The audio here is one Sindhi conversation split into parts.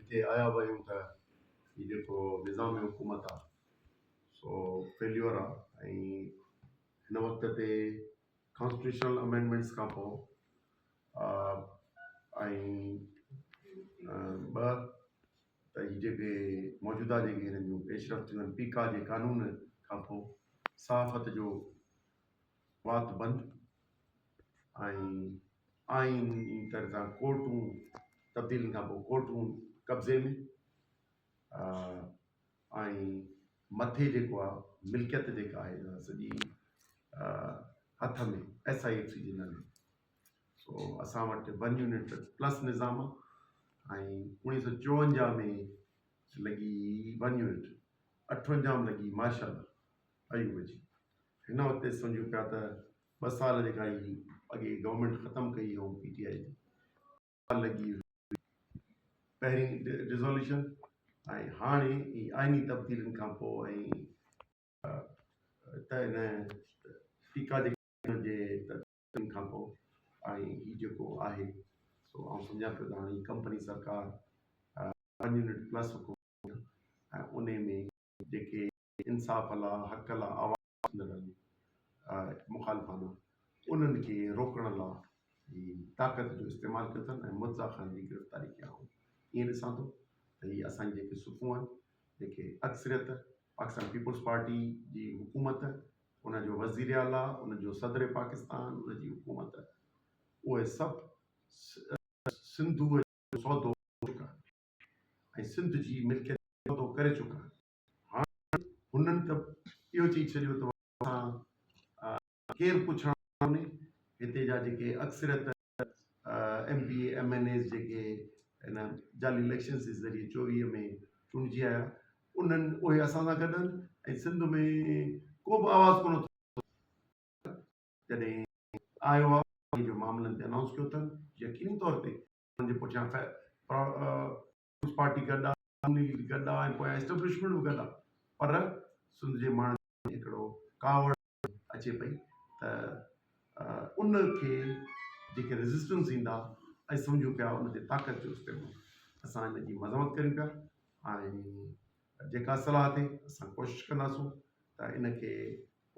هتي آيا به آهيون ته هي جيڪو نظام حڪومت آ سو فيليور آ ۽ هن وقت تي ڪانسٽيٽيوشنل امينڊمينٽس کان پوء ۽ ٻه ته هي جيڪي موجوده جيڪي هنن جون پيش رفتيون آهن پيڪا جي قانون کان پوء صحافت جو وات بند ۽ آئيني طرح سان ڪورٽون تبديلين کان پوء ڪورٽون قبضي ۾ ۽ مٿي جيڪو آهي ملڪيت جيڪا آهي اها سڄي هٿ ۾ ايس I F C جي نالي سو اسان وٽ ون يونٽ پلس نظام آهي ۽ 1954 ۾ لڳي ون يونٽ، 58 ۾ لڳي مارشل ايوب جي. هن وقت سمجهون پيا ته ٻه سال جيڪا هي اڳي گورنمينٽ ختم ڪئي هئي پي ٽي آء جي لڳي هئي پهرين ڊزوليوشن ۽ هاڻي هي آئيني تبديلين کان پوء ۽ ته هن ٽيڪا جي تبديلين کان پوء ۽ هي جيڪو آهي سو آئون سمجهان پيو ته هاڻي هي ڪمپني سرڪار ون يونٽ پلس حڪومت ۽ انهي ۾ جيڪي انصاف لا حق لا آواز اٿندڙ آهن مخالفانه انهن کي روڪڻ لا هي طاقت جو استعمال ڪيو اٿن ۽ مرتضيٰ خان جي گرفتاري کي آئون ائين ڏسان ٿو ته هي اسان جي جيڪي صفون آهن جيڪي اڪثريت پاڪستان پيپلز پارٽي جي حڪومت ان جو وزير اعليٰ ان جو صدر پاڪستان ان جي حڪومت اهي سڀ سنڌوء جو سودو چڪا ۽ سنڌ جي ملڪيت سودو ڪري چڪا هاڻ هنن ته اهو چئي ڇڏيو ته اسان ڪير پڇڻ ڪونهي، هتي جا جيڪي اڪثريت M P A M N As جيڪي هن جعلي اليڪشنز جي ذريعي 24 ۾ چونڊجي آيا انهن اهي اسان سان گڏ آهن ۽ سنڌ ۾ ڪو به آواز ڪونه ٿو جڏهن آيو آهي جو معاملن تي انائونس ڪيو اٿن يقيني طور تي انهن جي پٺيان پيپلز پارٽي گڏ آ، نون ليگ گڏ آ ۽ پويان اسٽيبلشمينٽ به گڏ آ پر سنڌ جي ماڻهن ۾ هڪڙو ڪاوڙ اچي پئي ته ان کي جيڪي ريزسٽنس ايندا ۽ سمجهون پيا ان جي طاقت جو استعمال اسان ان جي مذمت ڪريون پيا ۽ جيڪا صلاح ٿئي اسان ڪوشش ڪنداسون ته ان کي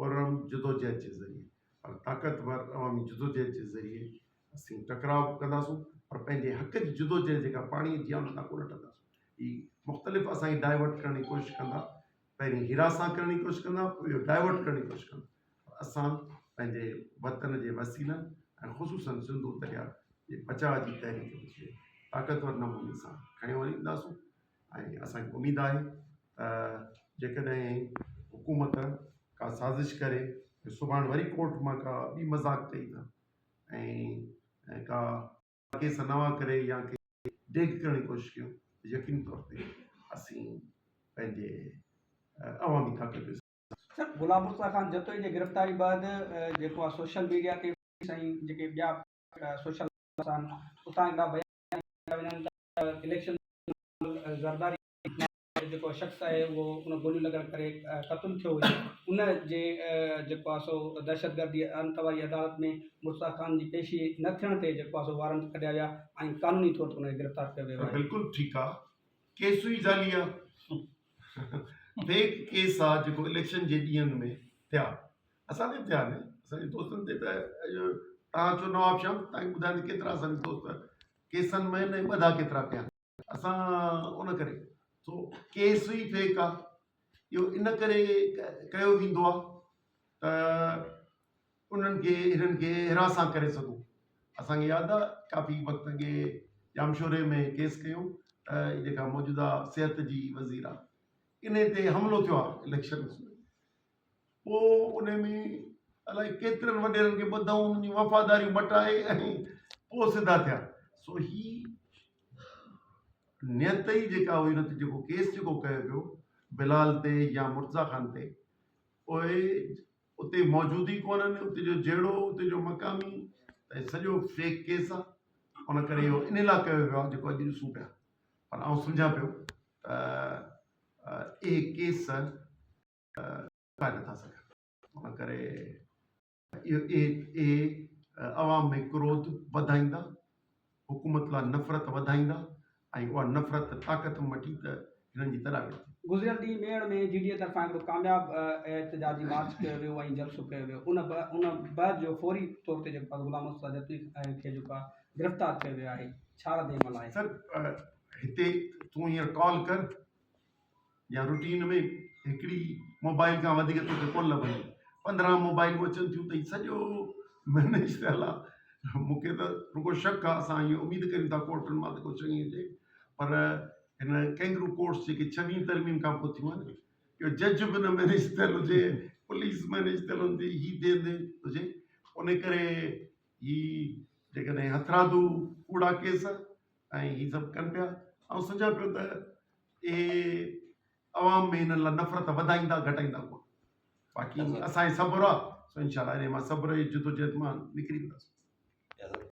پرامن جدوجهد جي ذريعي پر طاقتور عوامي جدوجهد جي ذريعي اسين ٽڪراء به ڪنداسون پر پنهنجي حق جي جدوجهد جيڪا پاڻي جي آهي ان تان ڪونه هٽنداسون. هي مختلف اسان کي ڊائيورٽ ڪرڻ جي ڪوشش ڪندا، پهرين هراسان ڪرڻ جي ڪوشش ڪندا پوء اهو ڊائيورٽ ڪرڻ جي ڪوشش ڪندا پر اسان پنهنجي وطن جي وسيلن ۽ خصوصن سنڌو درياء جي بچاء جي تحريڪ کي طاقتور نموني سان کڻي وينداسون ۽ اسان کي اميد آهي ته جيڪڏهن حڪومت ڪا سازش ڪري سڀاڻ وري ڪورٽ مان ڪا ٻي مذاق ڪئي ته ۽ ڪا ڪيس نوان ڪري يا ڪي ڊيگهه ڪرڻ جي ڪوشش ڪيون ته يقيني طور تي اسين پنهنجي عوامي طاقت جو سر غلام مرتضيٰ خان جتوئي جي گرفتاري بعد جيڪو آهي سوشل ميڊيا تي سائين جيڪي ٻيا سوشل آهن اتان هڪڙا بيان ڏنا وڃن ته اليڪشن زرداري جيڪو شخص آهي اهو ان گوليون لڳڻ ڪري قتل ٿيو هجي ان جي جيڪو آهي سو دهشتگردي انت واري عدالت ۾ مرتضيٰ خان جي پيشي نه ٿيڻ تي جيڪو آهي سو وارنٽ ڪڍيا ويا ۽ قانوني طور تي ان کي گرفتار ڪيو ويو آهي. بلڪل ٺيڪ آ ڪيس ئي جعلي آ فيڪ ڪيس آ جيڪو اليڪشن جي ڏينهن ۾ ٿيا اسان تي به ٿيا نه اسان جي دوستن تي ته تان اچو نواب شاهه تان کي ٻڌايان ته ڪيترا اسان جا دوست ڪيسن ۾ نه ٻڌا ڪيترا پيا اسان ان ڪري سو ڪيس ئي فيڪ آ اهو ان ڪري ڪيو ويندو آ ته انهن کي هنن کي هراسان ڪري سگهون اسانکي ياد آ ڪافي وقت اڳي ڄامشوري ۾ ڪيس ڪيو ته جيڪا موجوده صحت جي وزير آ ان تي حملو ٿيو آ اليڪشن ۾ پوء ان ۾ الائي ڪيترن وڏيرن کي ٻڌائون، انهن جون وفاداريون مٽائي ۽ پوء سڌا ٿيا. سو هي نيت ئي جيڪا هئي ان تي جيڪو ڪيس جيڪو ڪيو ويو بلال تي يا مرتضيٰ خان تي اهي اتي موجود ئي ڪونهن، اتي جو جهيڙو اتي جو مقامي ته سڄو فيڪ ڪيس آهي. ان ڪري اهو ان لاء ڪيو ويو آهي جيڪو اڄ ڏسون پيا. پر آئون سمجهان پيو ته اهي ڪيس لڪائي نٿا سگهن ان ڪري اهي عوام ۾ ڪروڌ وڌائيندا، حڪومت لاء نفرت وڌائيندا ۽ اها نفرت طاقت ۾ مٽي ته هنن جي تڏا ويڙهه ٿي. گذريل ڏينهن ميهڙ ۾ جي ڊي اي طرفان هڪڙو ڪامياب احتجاجي مارچ ڪيو ويو ۽ جلسو ڪيو ويو ان ان بعد جو فوري طور تي جيڪو آهي غلام مصطفيٰ جتوئي کي جيڪو آهي گرفتار ڪيو ويو آهي ڇا رد عمل آهي؟ سر هتي تون هينئر ڪال ڪر يا روٽين ۾ هڪڙي موبائل کان وڌيڪ توکي ڪونه لڀندي 15 موبائلون اچن ٿيون ته هي سڄو مينيج ٿيل آ مونکي ته رڳو شڪ آ اسان اهو اميد ڪريون ٿا ڪورٽن مان ته ڪو چڱي هجي پر هن ڪينگرو ڪورٽس جيڪي ڇويهين ترميم کان پوء ٿيون آهن اهو جج به نه مينيج ٿيل هجي پوليس مينيج ٿيل هوندي هي ٿيندي هجي ان ڪري هي جيڪڏهن هٿرادو ڪوڙا ڪيس ۽ هي سڀ ڪن پيا آئون سمجهان پيو ته اهي عوام ۾ هنن لاء نفرت وڌائيندا گهٽائيندا ڪونه باقي اسان جي صبر آ سو انشاء الله انهي مان صبر جي جدوجهد مان نڪري وينداسون.